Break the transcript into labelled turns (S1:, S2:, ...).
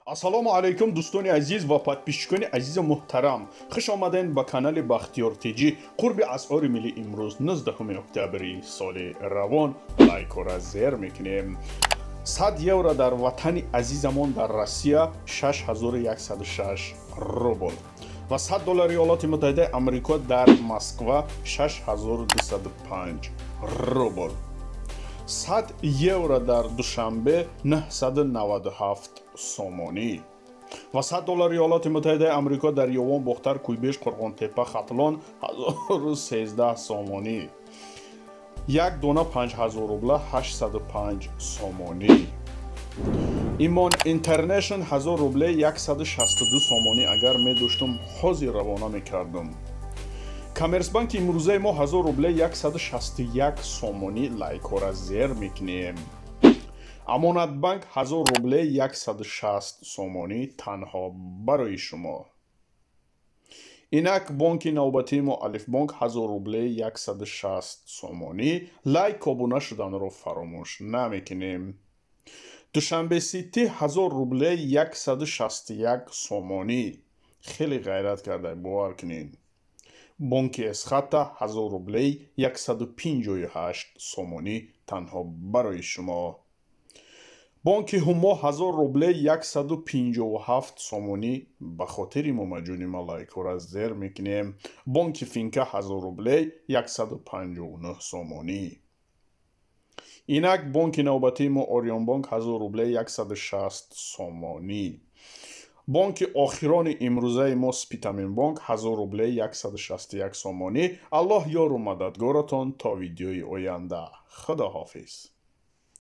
S1: Ассалому алайкум, дӯстони азиз ва подписчикони азизу муҳтарам. Хуш омадед ба канали Бахтиёр ТЖ. Қурби асъори миллӣ имрӯз, 19 октябри соли равон. Лайкора зер мекунем. 100 евро дар ватани азизамон, дар Россия, 6106 рубл ва 100 доллари Иёлоти Муттаҳидаи Амрико дар Москва 6205 рубл, 100 евро дар Душанбе 997 сомонӣ ва 100 доллари Иёлоти Муттаҳидаи Амрико дар Ёвон, Бохтар, Куйбеш, Қурғонтепа, Хатлон 1013 сомонӣ, як дона 5000 рубла 805 сомонӣ. Имон Интернешн 1000 рубле 162 сомонӣ. Агар медоштум, ҳозир равона мекардум. Коммерсбанки имрӯзаи мо 1000 рубле 161 сомонӣ. Лайкҳора зер мекунем. Амонатбанк 1000 рубле 160 сомонӣ, танҳо барои шумо. Инак, бонки навбатии мо Алифбонк 1000 рубле 160 сомонӣ. Лайк, обуна шуданро фаромӯш намекунем. Душанбе Сити 1000 рубле 161 сомонӣ. Хеле ғайрат карда, бовар кунед. Бонки Эсхата 1000 рублей 158 сомонӣ, танҳо барои шумо. Бонки Ҳумо 1000 рубле 157 сомонӣ. Ба хотири момаҷони ма лайкҳоро зер мекунем. Бонки Финка 1000 рубле 159 сомонӣ. Инак, бонки навбатии мо Орионбонк 1000 рубле 160 сомонӣ. Бонки охирони имрӯзаи мо Спитаменбонк 1000 рубле 161 сомонӣ. Аллоҳ ёру мададгоратон. То видеои оянда, худо ҳофиз.